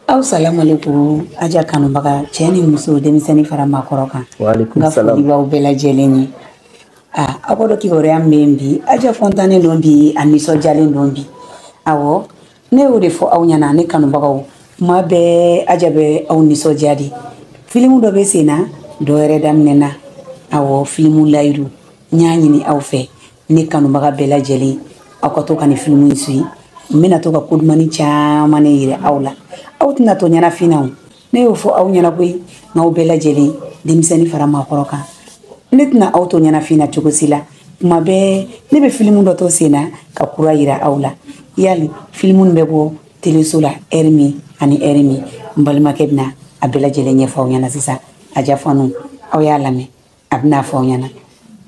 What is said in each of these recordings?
Aw salamalekun Aja kanubaga cɛ ni muso denmisɛnnin fara maakɔrɔ kan. Waaleykum N ka salam. foli b'aw bɛɛ lajɛlen ye. Aa aw b'a dɔn kibaruya min bɛ yen bi, Aja kɔntannen don bi, a nisɔndiyalen don bi. Awɔ, ne y'o de fɔ aw ɲɛna ne kanubagaw. Kuma bɛɛ Aja bɛ aw nisɔndiya de. Filimu dɔ bɛ sen na, dɔ wɛrɛ daminɛna. Awɔ, filimu Layidu. N y'a ɲini aw fɛ, ne kanubaga bɛɛ lajɛlen, aw ka to ka nin filimu in suit. N bɛna to ka kodumani caman de yira aw la. Aw tɛna to ɲɛnafin na o. Ne y'o fɔ aw ɲɛna koyi, n'aw bɛɛ lajɛlen, denmisɛnnin fara maakɔrɔ kan. Ne tɛna aw to ɲɛnafin na cogo si la. Kuma bɛɛ ne bɛ filimu dɔ to sen na ka kura yira aw la. Yali filimu bɛ bɔ teleso la ɛri min ani ɛri min, n balimakɛ bɛna a bɛɛ lajɛlen ɲɛfɔ aw ɲɛna sisan. Aja fanu, aw y'a lamɛn, a bɛna fɔ aw ɲɛna.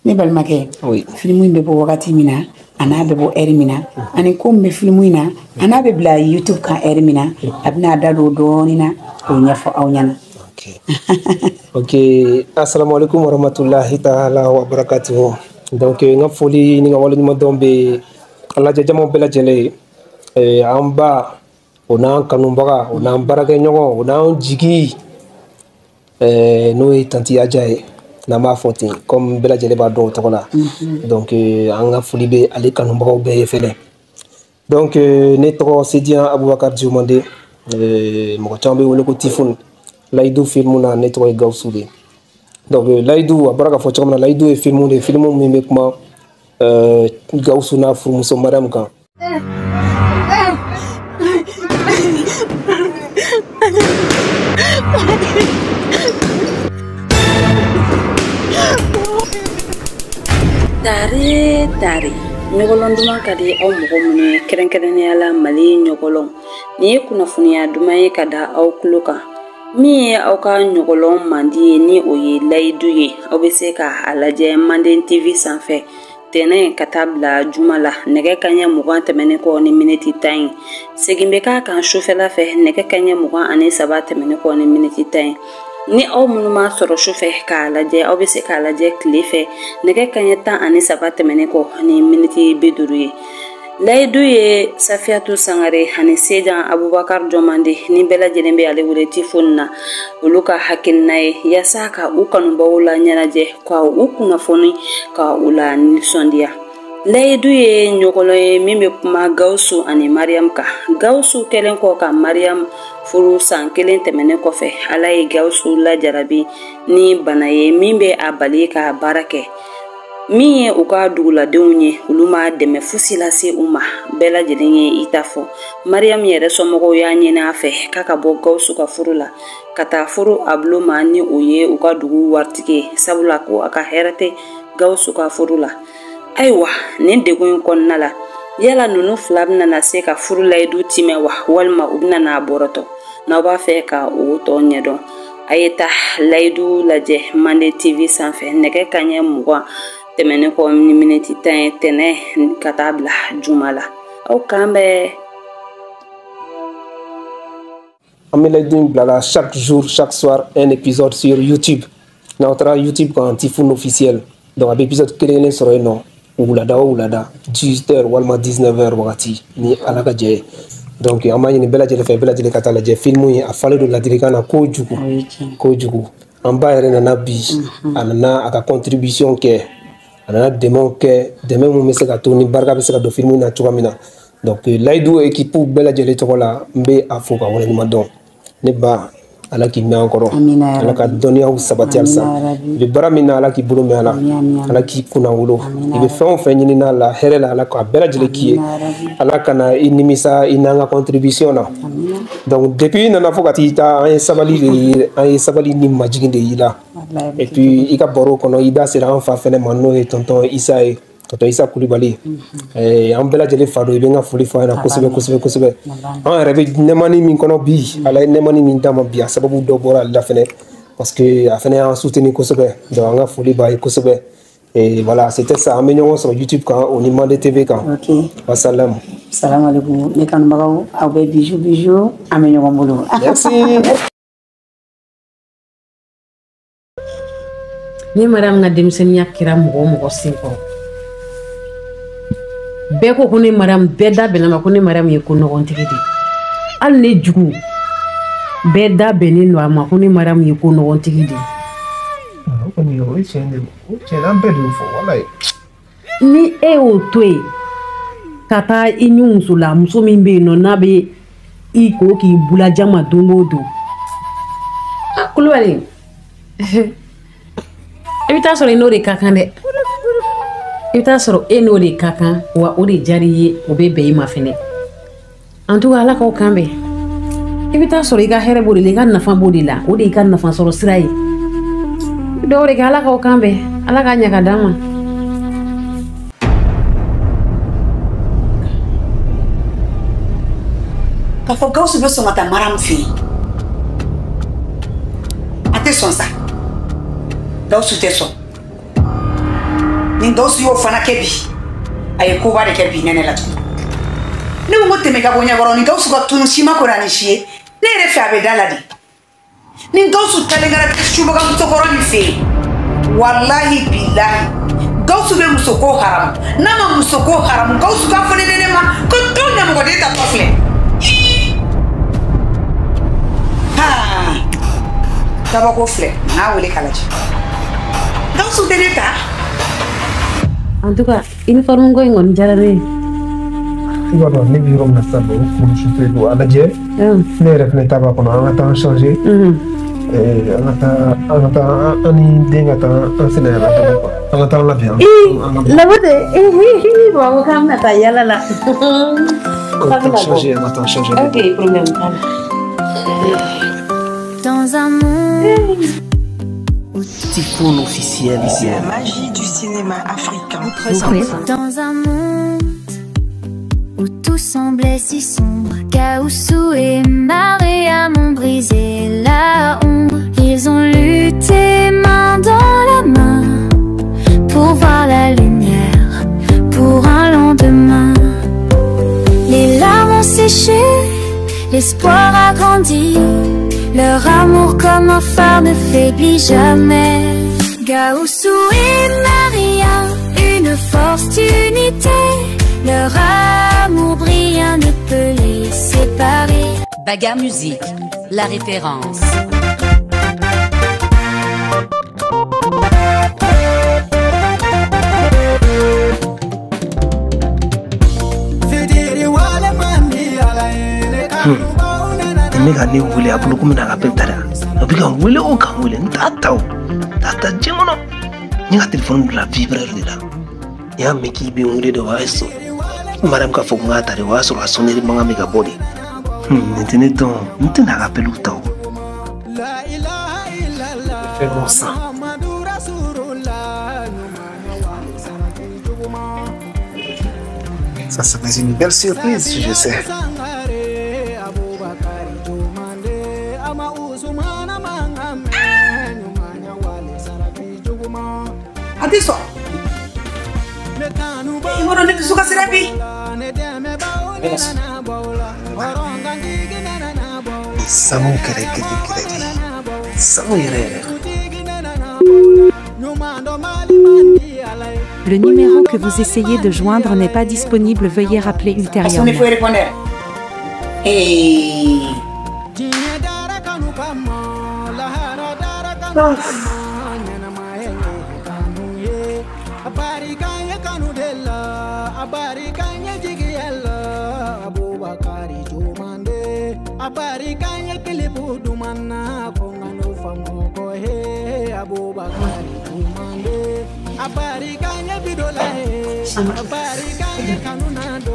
Ne balimakɛ, Oui. filimu in bɛ bɔ wagati min na, a n'a bɛ bɔ ɛri min na, ani ko min bɛ filimu in na, a n'a bɛ bila YouTube kan ɛri min na, a bɛna a da don dɔɔnin na k'o ɲɛfɔ aw ɲɛna. Ok. Ok, assalamu alaikum warahmatullahi ta'ala wa barakatuhu. Donc n ka foli ni n ka waleɲumandɔn bɛ an lajɛ jamaw bɛɛ lajɛlen ye. An ba, o n'an kanubaga, o n'an baarakɛɲɔgɔn, o n'an jigi, n'o ye tanti Aja ye, n'an b'a fɔ ten comme bɛɛ lajɛlen b'a dɔn o tɔgɔ la. Donc an ka foli bɛ ale kanubagaw bɛɛ ye fɛnɛ. Donc ne tɔgɔ Sediyan Abubakar Diomande, mɔgɔ caman bɛ wele ko Tifun. Layidu film na ne tɔgɔ ye Gawusu de. Donc Layidu a bɔra k'a fɔ cogo min na, Layidu ye film de ye, film min bɛ kuma Gawusu n'a furumuso Mariam kan. Tare tare ɲɔgɔlɔn duman ka di aw mɔgɔ minnu ye, kɛrɛnkɛrɛnnenya la Mali ɲɔgɔlɔn. Nin ye kunnafoniya duman ye ka da aw tulo kan. Min ye aw ka ɲɔgɔlɔn mandi ye ni o ye Layidu ye, aw bɛ se ka a lajɛ Manden TV sanfɛ tɛnɛn ka taa bila juma la nɛgɛ kanɲɛ 20 tɛmɛnen kɔ ni miniti 10 ye. Segin bɛ k'a kan sufɛla fɛ nɛgɛ kanɲɛ 23 tɛmɛnen kɔ ni miniti 10 ye. Ni aw minnu m'a sɔrɔ sufɛ k'a lajɛ, aw bɛ se k'a lajɛ tile fɛ nɛgɛ kanɲɛ 13 tɛmɛnen kɔ ni miniti 50 ye. Layidu ye Safiyatu Sangare ani Sejan Abubakar Jɔmande ni bɛɛ lajɛlen bɛ ale wele Tifon na, olu ka hakilina ye yaasa ka u kanubaw la ɲɛnajɛ, ka u kunnafoni, ka u la nisɔndiya. Layidu ye ɲɔgɔlɔn ye min bɛ kuma Gawusu ani Mariam kan. Gawusu kɛlen kɔ ka Mariam furu san 1 tɛmɛnen kɔfɛ, Ala ye Gawusu lajarabi ni bana ye min bɛ a bali ka baara kɛ. Min ye u ka duguladenw ye, olu ma dɛmɛ fosi lase u ma. Bɛɛ lajɛlen ye i ta fɔ. Mariam yɛrɛ somɔgɔw y'a ɲini a fɛ k'a ka bɔ Gawusu ka furu la ka taa furu a bolo ma ni o ye u ka dugu waritigi ye, sabula ko a ka hɛrɛ tɛ Gawusu ka furu la. Ayiwa, nin degun in kɔnɔna la, yala ninnu fila bɛna na se ka furu layidu timɛ wa, walima u bɛna n'a bɔrɔtɔ? N'aw b'a fɛ ka o tɔ ɲɛdɔn, a ye taa Layidu lajɛ Manden TV sanfɛ nɛgɛ kanɲɛ 20 tɛmɛnen kɔ ni miniti 10 ye tɛnɛn ka taa bila juma la. Aw k'an bɛn. An bɛ Layidu in bila la chaque jour, chaque soir, un épisode sur YouTube. N'aw taara YouTube kan, Tifun officiel. Donc a bɛ épisode kelen kelen sɔrɔ yen nɔ, wulada o wulada, 18 heures walima 19 heures wagati ni Ala ka jɛ ye. Donc an b'a ɲini bɛɛ lajɛlen fɛ, bɛɛ lajɛlen ka taa lajɛ film in, a falen don ladilikan na kojugu, kojugu. An ba yɛrɛ nana bi, a nana a ka contribution kɛ, a nana dɛmɛw kɛ, dɛmɛ mun bɛ se ka to ni barika bɛ se ka don film na cogoya min na. Donc Layidu équipe bɛɛ lajɛlen tɔgɔ la, n bɛ a fo ka waleɲuman dɔn. Ne ba, Ala k'i mɛn an kɔrɔ, Ala ka dɔnniyaw sabati halisa. I bɛ baara min na, Ala k'i bolo mɛn a la, Ala k'i kunna wolo. I bɛ fɛn o fɛn ɲini n'a la, hɛrɛ la, Ala k'a bɛɛ lajɛlen k'i ye. Ala kana i nimisa i n'an ka contribution na. Donc depuis i nana fo ka t'i ta, an ye sabali de ye, an ye sabali ni majigin de y'i la. Et puis i ka baro kɔnɔ, i da sera an fa fɛnɛ ma, n'o ye tonton Isa ye. Tonton Isa Kulibali. An bɛɛ lajɛlen fa don, i bɛ n ka foli fɔ a ɲɛna kosɛbɛ, kosɛbɛ, kosɛbɛ. An yɛrɛ bɛ nɛmani min kɔnɔ bi, Ala ye nɛmani min d'an ma bi, a sababu dɔ bɔra ale la fɛnɛ, parce que a fɛnɛ y'an soutenir kosɛbɛ. Donc an ka foli b'a ye kosɛbɛ. Et voilà, c'était ça. An bɛ ɲɔgɔn sɔrɔ YouTube kan, o ni Mande TV kan. Ok. Wassalam. Salam alaikum. Ne kanubagaw, aw bɛɛ bijou bijou, an bɛ ɲɔgɔn bolo. Merci. Ne Mariam ka denmisɛnninya kɛra mɔgɔ o mɔgɔ sen kɔrɔ, bɛɛ ko ko ne Mariam, bɛɛ da bɛnna ma ko ne Mariam ye ko nɔgɔntigi de ye. Hali ne jugu, Bɛɛ da bɛnnen don a ma ko ne Mariam ye ko nɔgɔntigi de ye. O kɔni o ye tiɲɛ de ye, o tiɲɛ an bɛɛ de y'o fɔ walayi. Ni e y'o to yen ka taa i ni muso la, muso min bɛ yen nɔ n'a bɛ i ko k'i bulaja ma don o don. Ah, Kulubali, i bɛ taa sɔrɔ i n'o de ka kan dɛ. I bɛ taa sɔrɔ e n'o de ka kan, wa o de diyara i ye, o bɛ bɛn i ma fɛnɛ. En tout cas, Ala k'aw kan bɛn. I bɛ taa sɔrɔ i ka hɛrɛ b'o de la, i ka nafa b'o de la, o de y'i ka nafa sɔrɔ sira ye. Dɔw de kɛ, Ala k'aw kan bɛn, Ala k'a ɲɛ ka d'an ma. K'a fɔ Gawusu bɛ sɔn ka taa Mariam fɛ yen, a tɛ sɔn sa. Gawusu tɛ sɔn. Ni Gawusu y'o fana kɛ bi, a ye koba de kɛ bi nɛnɛ la tuguni. Ne ko n ko tɛmɛ ka bɔ ɲɛkɔrɔ, ni Gawusu ka tunu si ma kɔrɔ ni si ye, ne yɛrɛ fɛ a bɛ da la de. Ni Gawusu talen kɛra subaga musokɔrɔ min fɛ yen, walahi bilahi, Gawusu bɛ musoko haramu. N'a ma musoko haramu, Gawusu k'a fɔ ne nɛnɛ ma ko tɔn ɲɛmɔgɔden tatɔ filɛ. Kabako filɛ, n'a wele k'a lajɛ. Gawusu tɛ ne ta. En tout cas, uniforme ko in kɔni diyara ne ye. I b'a dɔn ne bɛ yɔrɔ min na sisan nɔ, o kurusu tɛ don a lajɛ. Ne yɛrɛ fɛnɛ ta b'a kɔnɔ, an ka taa an changer. An ka taa an ni den ka taa an senna yala fɛnɛ quoi. An ka taa an labɛn. Labɛn Bamakɔ k'an bɛna taa yala la. An ka taa changer, an ka taa changer. Ok, problème t'a la. Dans un monde où Tifoun officiel. La magie du cinéma africain. Dans un monde où tout semblait si sombre, Gaoussou et Mariam ont brisé la ombre. Ils ont lutté main dans la main pour voir la lumière, pour un lendemain. Les larmes ont séché, l'espoir a grandi. Leur amour comme un phare ne faiblit jamais. Gaoussou et Mariam, une force d'unité. Leur amour brillant ne peut les séparer. Bagarre Musique, la référence. Ne ka ne wele a bolo ko n bɛna a ka appel ta dɛ. A bɛ ka n wele o ka n wele, n t'a ta o, n t'a ta diɲɛ kɔnɔ. N ye n ka telefɔni bila vibreur de la. N y'a mɛn k'i bɛ n wele de, o y'a sɔrɔ Mariam k'a fɔ ko n k'a ta de, o y'a sɔrɔ a sonnerie mankan bɛ ka bɔ de. Nin tɛ ne dɔn, n tɛna a ka appel ta o. Fɛn dɔ san. Ça, ça va être une belle surprise, je sais. A tɛ sɔn. I ma dɔn ne dusu kasira bi. Sanu kɛrɛ kɛrɛ kɛrɛ de. Sanu yɛrɛ yɛrɛ. Le numéro que vous essayez de joindre n'est pas disponible. Veuillez rappeler ultérieurement. Parce qu'on est répondre. Hey.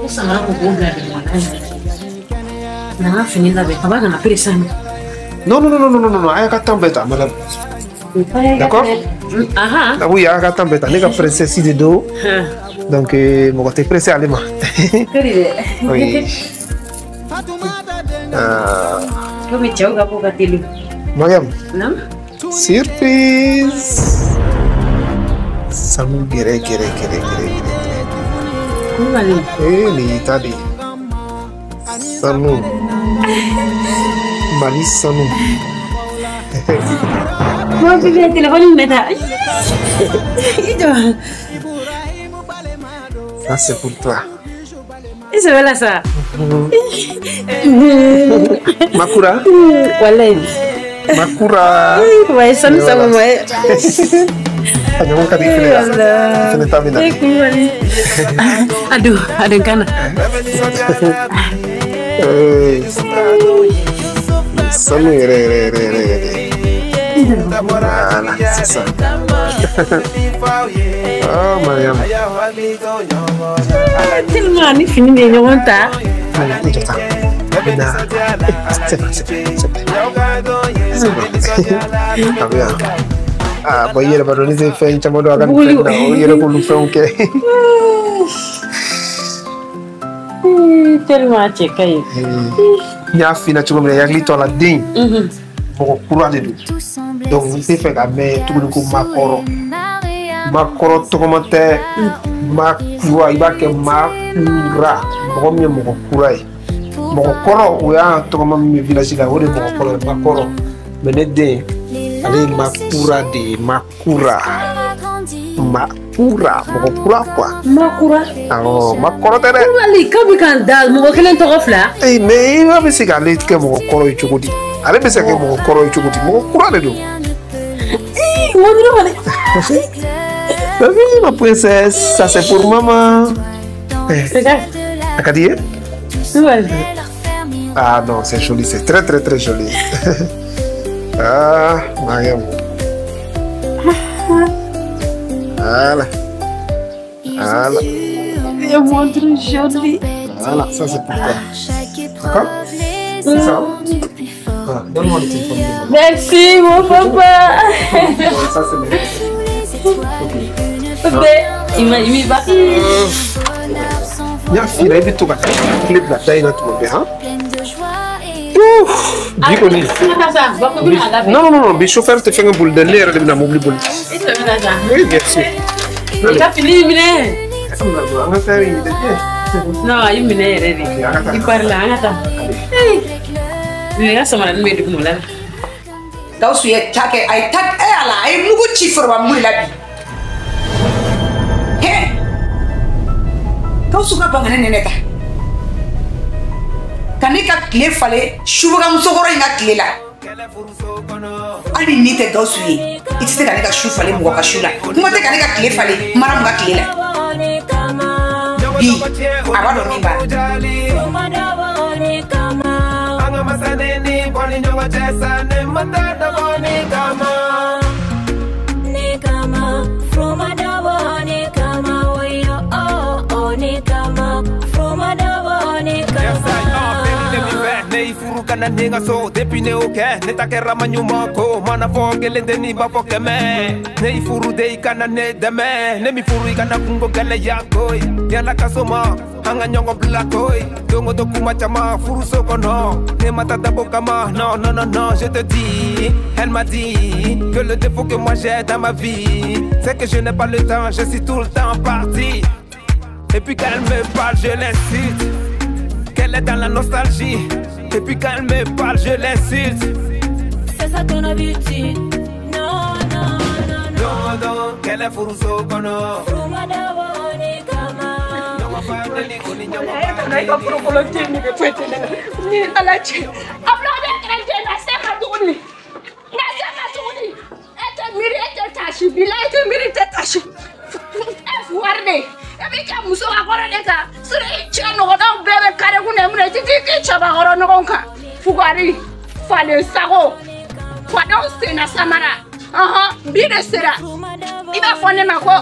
Samara ko k'o bila dugumana in na. N ka fini labɛn, kaba kana pressé. Non, non, non, non, non, non, a y'a ka temps bɛɛ ta, madame. D'accord? Aha. Ah oui, a y'a ka temps bɛɛ ta. Ne ka princesse de don. Donc, mɔgɔ tɛ pressé ale ma. Kori dɛ. Oui. Komi cɛw ka ko ka teli. Mariam. Non? Surprise! Sanu gɛrɛ gɛrɛ gɛrɛ gɛrɛ gɛrɛ. Kulubali. Eh, nin y'i ta de ye. Sanu. Mali sanu. Mon bébé, téléphone minɛ ta. I jɔ. Ça, c'est pour toi. I sɛbɛ la sa. Makura. Walayi. Makura. Ouais, sanu sago ma ye. A ɲɔgɔn ka di fɛnɛ ya. Fɛnɛ ta bɛ na. A don, a don kana. Sanu yɛrɛ yɛrɛ yɛrɛ yɛrɛ yɛrɛ. Voilà, c'est ça. Oh, Mariam. Tellement ni fini de ɲɔgɔn ta. C'est bon, c'est bon, c'est bon. C'est bon. Ah, bon, i yɛrɛ b'a dɔn ne tɛ fɛn caman dɔn a ka nin fɛn na, o yɛrɛ k'olu fɛnw kɛ. Tellement cɛ ka ɲi. N y'a f'i ɲɛna cogo min na, i hakili to a la den. Mɔgɔ kura de don. Donc n tɛ fɛ ka mɛn tuguni ko makɔrɔ. Makɔrɔ tɔgɔma tɛ makura, i b'a kɛ makura. Mɔgɔ min ye mɔgɔ kura ye. Mɔgɔ kɔrɔ o y'a tɔgɔma min bɛ village la, o de ye mɔgɔ kɔrɔ ye, makɔrɔ. Mais ne den, ale ye makura de ye, makura. Makura, mɔgɔ kura quoi. Makura? Awɔ, makɔrɔ tɛ dɛ. Kulubali, k'a bɛ k'an da mɔgɔ kelen tɔgɔ fila. Ee mais i b'a bɛ se k'ale kɛ mɔgɔ kɔrɔ ye cogo di? Ale bɛ se ka kɛ mɔgɔ kɔrɔ ye cogo di? Mɔgɔ kura de don. Oui, ma princesse, ça c'est pour maman. A ka di ye? Ah non, c'est joli, c'est très très très joli. Ah, Mariam. Voilà. Voilà. Et montre jolie. Voilà, ça c'est pour toi. D'accord? C'est ça? Voilà, donne-moi le téléphone. Merci, mon papa. Ça c'est bien. Ok. Il m'a. N y'a f'i ɲɛna i bɛ to ka tile bila da in na tuma bɛɛ han. Bi kɔni. Non non non, bi chauffeur tɛ fɛn kɛ boli dɛ, ne yɛrɛ de bɛna mobili boli. Oui, bien sûr. I ka fini minɛ. An ka taa yen dɛ. Non, a y'i minɛ yɛrɛ de. I pari la, an ka taa. Nin ka samaranin bɛ dugu la. Gawusu ye ta kɛ, a ye ta e ala, a ye mugu ci foroba mugu de la bi. Hɛ! Gawusu ka ban ka ne nɛnɛ ta. Ka ne ka tile falen subaga musokɔrɔ in ka tile la. Hali ni tɛ Gawusu ye, i tɛ se ka ne ka su falen mɔgɔ ka su la. Kuma tɛ ka ne ka tile falen Maramu ka tile la. Bi, a b'a dɔn min b'a la. Kana nenga so depuis ne oke ne takera manyuma ko mana fo gelende ni ba fo keme ne ifuru de kana ne deme ne mi furu kana kungo gele yako yala kasoma hanga nyongo blakoi dongo do kuma chama furu soko no ne matata bokama non non non non je te dis elle m'a dit que le défaut que moi j'ai dans ma vie c'est que je n'ai pas le temps, je suis tout le temps parti et puis quand elle me parle je l'insulte qu'elle est dans la nostalgie. Et puis quand elle me parle, je l'insulte. C'est ça ton habitude. Non, non, non, non. Non, non, qu'elle est furuso kono. Fugari, falen sago, fadenw senna samara, bi de sera. I b'a fɔ ne ma ko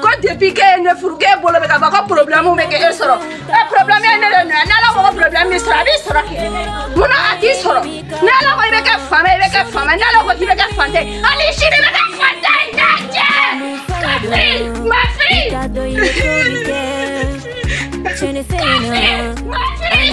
ko depuis k'e ye ne furu k'e bolo bɛ ka bɔ ko problème bɛ k'e sɔrɔ. E problème ye ne de nɔ ye, n'Ala ko ko problème b'i sɔrɔ a b'i sɔrɔ kɛ. Munna a t'i sɔrɔ? N'Ala ko i bɛ kɛ faama ye i bɛ kɛ faama ye, n'Ala ko k'i bɛ kɛ fantan ye, hali sini i bɛ kɛ fantan ye cɛ. Kafiri, mafiri. Kafiri, mafiri.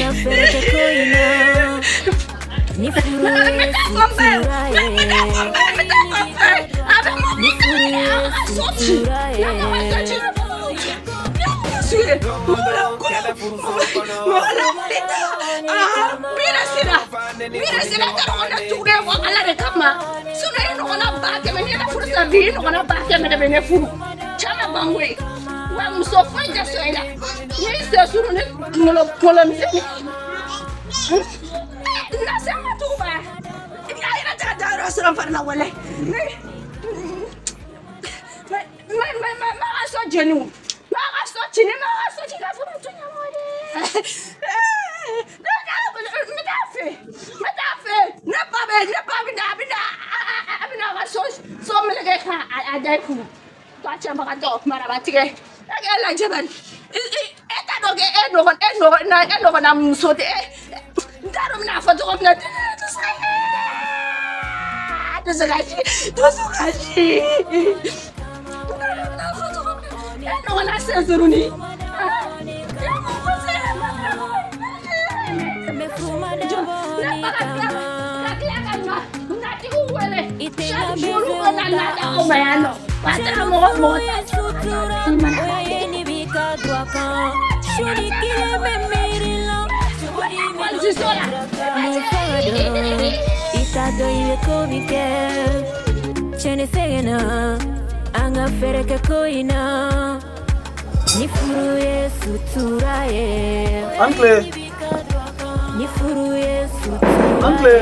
Wa muso foyi tɛ sɔn i la. N'i sen surun ni kunkolo misɛnnin. Na se ma tugu ba. A yɛrɛ tɛ ka dayɔrɔ sɔrɔ n fari la walayi. Ma ka so jeni o. Ma ka so ci ni ma ka so ci ka fɔ muso ɲɛmɔgɔ de. Ne t'a fɛ. Ne t'a fɛ. Ne ba bɛ ne ba bɛ na a bɛ na a bɛ na a ka so so meleke ka a da i kunna. To a cɛbagatɔ marabatigɛ. E k'e lajɛ bani. E t'a dɔn k'e ɲɔgɔn e ɲɔgɔn e ɲɔgɔnna muso tɛ e. N t'a dɔn n bɛna fɔ cogo min na. Dusukasi dusukasi. N t'a dɔn n bɛna fɔ cogo min na. E ɲɔgɔnna sen surunin. Ne ba ka tila ka tila ka na natigiw wele. Chaque jour olu ka na na d'aw ma yan nɔ. Wa t'a mɔgɔ mɔgɔ ta. Uncle. Uncle.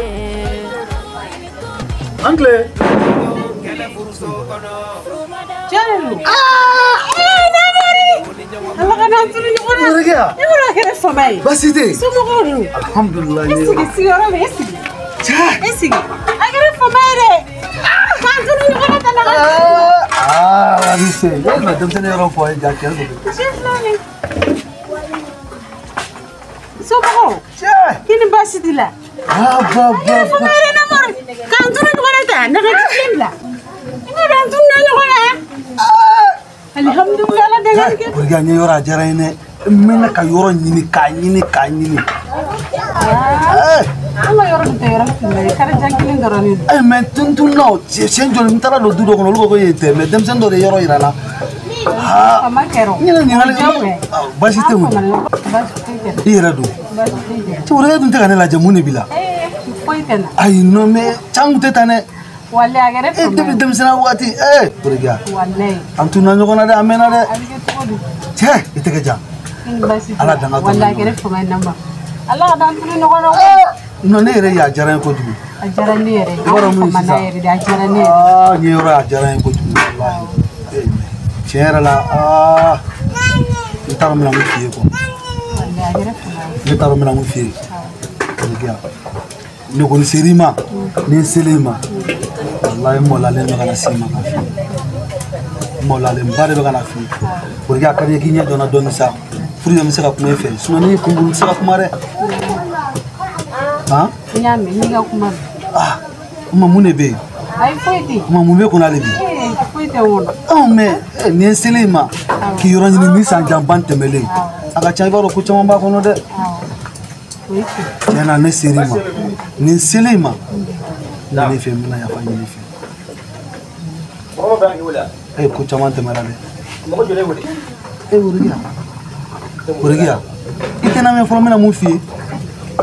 Uncle. Ah, eh, Namori. Allah kana tunu ɲɔgɔn na. Ne bɔra kɛrɛ fama ye. Baasi tɛ yen. Somɔgɔw dun? Alhamdulilayi. E sigi sigiyɔrɔ bɛ e sigi. E sigi. A kɛra fama ye dɛ. K'an tunu ɲɔgɔn na tan na. Ah, a ni ce. E na denmisɛnnin yɔrɔ fɔ a ye ja tiɲɛ don. Cɛ filɛ nin. Somɔgɔw. Cɛ. K'i ni baasi t'i la? Ah, ba ba. A kɛra fama ye dɛ Namori. K'an tunu ɲɔgɔn na tan. Nɛgɛji filen bila. I b'a dɔn an tununa ɲɔgɔn na. Alhamdulilah ala deli kɛ. Kɔrɔkɛ n ye yɔrɔ a diyara n ye dɛ. N mɛnna ka yɔrɔ ɲini k'a ɲini k'a ɲini. An ka yɔrɔ nin tɛ yɔrɔ kunbɛ ye karijan kelen dɔrɔn de don. Ayi mɛ tuntunna o siɲɛ joli n taara don du dɔ kɔnɔ olu ko ko yen tɛ mɛ denmisɛnnin dɔ de ye yɔrɔ yira n na. Fama kɛra o. N yɛrɛ ɲininkali kɛ baasi tɛ mun. I yɛrɛ don. Cɛ kɔrɔkɛ dun tɛ ka ne lajɛ mun de b'i la. Foyi tɛ n na. Ayi non mais can kun tɛ tan dɛ. Walayi a kɛra fama ye. Depuis denmisɛnninya waati kɔrɔkɛ. Walayi. An tunna ɲɔgɔn na dɛ a mɛnna dɛ. A bɛ kɛ cogo di. Cɛ i tɛgɛ jan. Ala danga to. Walayi a kɛra fama ye Nama. Ala ka d'an tunu ɲɔgɔn na. Non ne yɛrɛ ye a diyara n ye kojugu. A diyara ne yɛrɛ ye. I b'a dɔn mun ye sisan. Yɛrɛ de a diyara ne yɛrɛ. Aa n ye yɔrɔ ye a diyara n ye kojugu walayi. Tiɲɛ yɛrɛ la aa n t'a dɔn n bɛna mun f'i ye quoi. Walayi a kɛra fama ye. Ne t'a dɔn n bɛna mun f'i ye. Kɔrɔkɛ ne kɔni ser'i ma ni n sel'i ma walayi n mɔlalen bɛ ka na s'i ma ka f'i ye. N mɔlalenba de bɛ ka na f'i ye. Kɔrɔkɛ a ka di n ye k'i ɲɛ jɔ n na dɔɔni sa. Furu de bɛ se ka kuma e fɛ sinon n'i kun tɛ se ka kuma dɛ. Han? N y'a mɛn n y'i ka kuma mɛn. Ah ma mun de bɛ yen? Ayi foyi tɛ yen. Ma mun bɛ kunna hali bi? Foyi tɛ n kɔnɔ. Ɔ mais nin ye selen ma k'i yɔrɔ ɲini ni san janba tɛmɛlen a ka ca i b'a dɔn ko caman b'a kɔnɔ dɛ. Tiɲɛ na ne ser'i ma nin selen ma ne ne fɛ n bɛna yafa ɲini fɛ. E ko caman tɛmɛra dɛ. E Worokiya Worokiya i tɛ na mɛn fɔlɔ n bɛna mun f'i ye.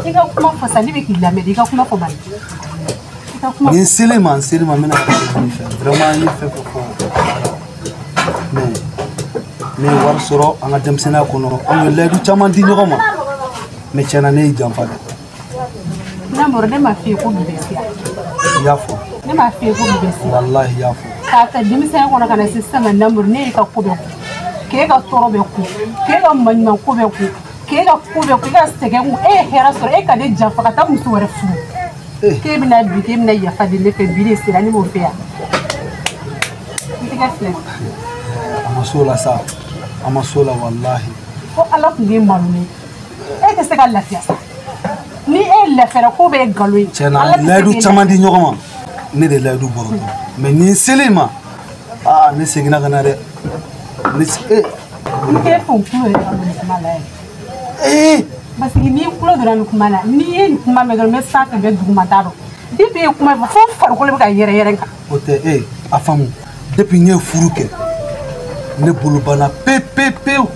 I ka kuma fɔ sa ne bɛ k'i lamɛn de i ka kuma fɔ bani. Nin selen ma n selen ma n bɛna yafa ɲini fɛ vraiment n ye fɛn fɛn fɔ mais ne ye wari sɔrɔ an ka denmisɛnninya kɔnɔ an ye layidu caman di ɲɔgɔn ma mais tiɲɛ na ne y'i janfa dɛ. Namori ne ma f'i ye ko bi bɛ se yan. I y'a fɔ. Ne ma f'i ye ko bi bɛ se. Walahi i y'a fɔ. K'a ta denmisɛnya kɔnɔ ka na se sisan ma Namori ne y'i ka ko bɛɛ kun k'e ka tɔɔrɔ bɛɛ kun k'e ka maɲuman ko bɛɛ kun k'e ka ko bɛɛ kun e ka sɛgɛn kun e ye hɛrɛ sɔrɔ e ka ne janfa ka taa muso wɛrɛ furu. K'e bɛna bi k'e bɛna yafa deli ne fɛ bi de sera ne b'o fɛ yan. N tɛgɛ filɛ. A ma s'o la sa a ma s'o la walahi. Ko Ala tun b'e malo ne e tɛ se ka lafiya sa ni e lafiyara ko bɛ nkalon ye. Tiɲɛ na layidu caman di ɲɔgɔn ma ne de layidu bɔrɔtɔ mais ni n selen ma aa ne seginna ka na dɛ ne e. N tɛ fɛ o kulo yɛrɛ ka don nin kuma la yɛrɛ. Parce que n'i kulo donna nin kuma la n'i ye nin kuma mɛn dɔrɔn n bɛ sanfɛ n bɛ duguma t'a dɔn depuis e ye kuma fɔ fo farikolo bɛ ka yɛrɛ yɛrɛ n kan. O tɛ e a faamu depuis n ye furu kɛ ne bolo banna pe pe pewu.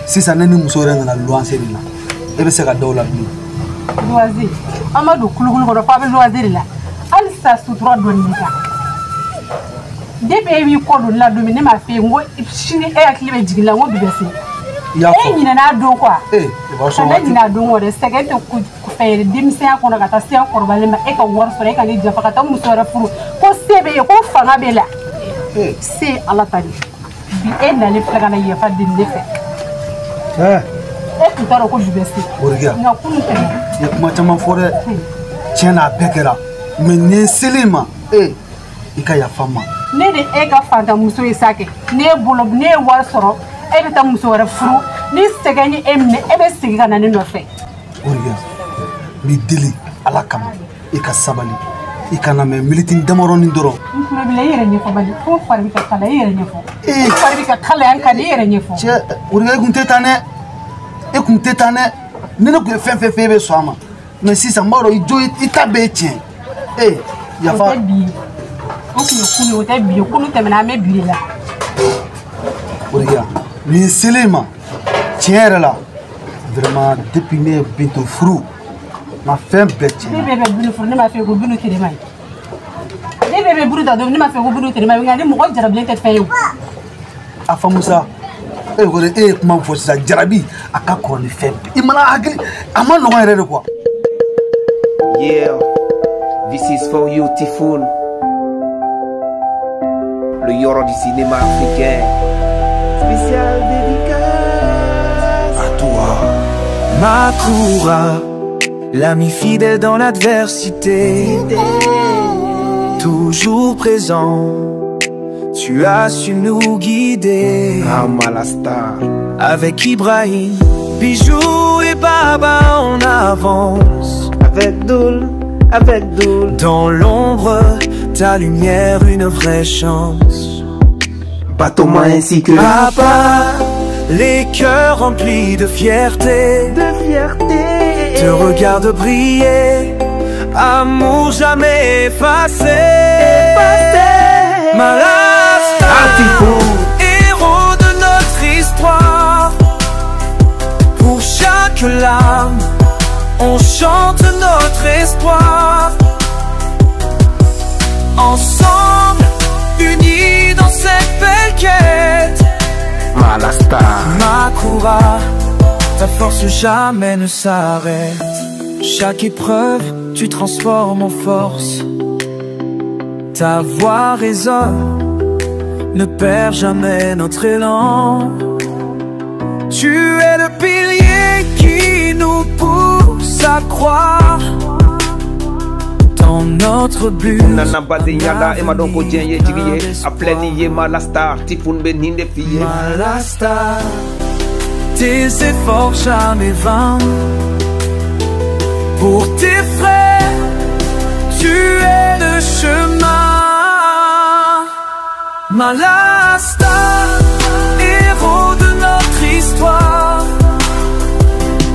Sisan ne ni muso yɛrɛ nana luwanse de la e bɛ se ka da o la bilen. Luwanse an ma don kulukulu kɔnɔ f'a bɛ luwanse de la halisa sutura dɔɔni b'i kan. Depuis e b'i kɔ don ne la don min ne m'a f'e ye n ko sini e hakili bɛ jigin la n ko bi bɛ se. E ɲinɛna a don quoi. Kana ɲinɛ a don kɔ dɛ, sɛgɛn tɛ fɛn ye denmisɛnya kɔnɔ ka taa se an kɔrɔbalen ma e ka wari sɔrɔ e ka ne janfa ka taa muso wɛrɛ furu ko se bɛ ye ko fanga b'e la. Se ye Ala ta de bi e nalen filɛ ka na yafa deli ne fɛ. E tun t'a dɔn ko bi bɛ se. Nka kunun tɛmɛna. I ye kuma caman fɔ dɛ. Tiɲɛ na a bɛɛ kɛra mais ni n sel'i ma i ka yafa n ma. Ne de e ka fantanmuso ye sa kɛ ne bolo ne ye wari sɔrɔ e bɛ taa muso wɛrɛ furu ni sɛgɛn ye e minɛ e bɛ segin ka na ne nɔfɛ. Worikiya n b'i deli Ala kama i ka sabali i kana mɛn militini damadɔnin dɔrɔn. N tulo b'i la i yɛrɛ ɲɛfɔ bali ko fari bɛ ka kalaya i yɛrɛ ɲɛfɔ. Fari bɛ ka kalaya n kan i yɛrɛ ɲɛfɔ. Cɛ Worikiya e kun tɛ tan dɛ e kun tɛ tan dɛ ni ne kun ye fɛn fɛn f'e bɛ sɔn a ma mais sisan n b'a dɔn i jo i ta bɛɛ ye tiɲɛ yafa. O tɛ bi ye o tun ye kunun ye o tɛ bi ye kunun tɛmɛna an bɛ bi de la. Worikiya nin selen ma tiɲɛ yɛrɛ la vraiment depuis ne ye Bintu furu n ma fɛn bɛɛ tiɲɛ. Ne bɛɛ bɛ Bintu furu ne m'a f'i ye ko Bintu terima ye ne bɛɛ bɛ Bintu ta don ne m'a f'i ye ko Bintu terima ye nka ni mɔgɔ jarabilen tɛ fɛn ye o. A faamu sa e ko e ye kuma min fɔ sisan jarabi a ka kɔrɔ ni fɛn bɛɛ i mana hakili a ma nɔgɔn yɛrɛ de quoi. Yeah, this is for you, Typhoon. Le Yoro du cinéma africain. Spécial dédicace à toi, Makoura, l'ami fidèle dans l'adversité, toujours présent, tu as su nous guider. Ah, Malasta. Avec Ibrahim, Bijou et Baba, on avance. Avec Doul, avec Doul. Dans l'ombre, ta lumière, une vraie chance. Batoma ainsi que Papa, les cœurs remplis de fierté. De fierté. Te regarde briller, amour jamais effacé. Effacé. Malasta, héros de notre histoire. Pour chaque larme, on chante notre espoir. Ensemble, unis dans cette belle quête. Malasta, Makoura, ta force jamais ne s'arrête. Chaque épreuve, tu transformes en force. Ta voix résonne, ne perds jamais notre élan. Tu es le pilier qui nous pousse à croire dans notre but. Nana Bazinyala, Emma Donko Djenye Djigiye, Apleni Malasta, Typhoon Beninde Fiye. Malasta, tes efforts jamais vains. Pour tes frères, tu es le chemin. Malasta, héros de notre histoire.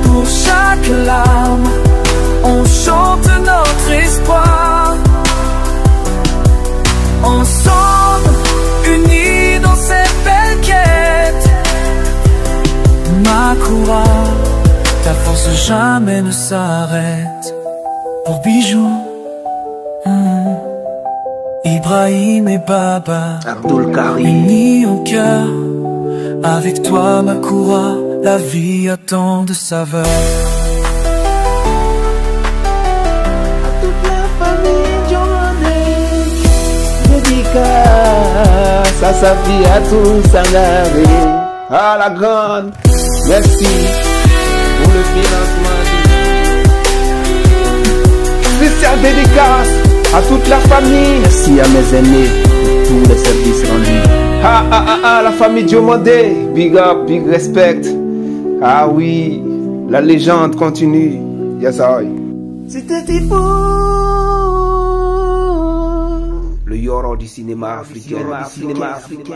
Pour chaque larme, on chante notre espoir. Ensemble, unis dans cette belle quête. Makoura, ta force jamais ne s'arrête. Pour Bijou, Ibrahim et Baba, Abdul Karim, unis en cœur. Avec toi, Makoura, la vie a tant de saveurs. Toute la famille Johnny, dédicace à sa fille, à tous Sangaré. Ah la grande, merci pour le financement. Spécial dédicace à toute la famille. Merci à mes aînés pour tous les services rendus. Ah ah ah ah, la famille Diomandé, big up, big respect. Ah oui, la légende continue. Yes, I. C'était Typhoon. Le Yoro du cinéma africain. Cinéma africain.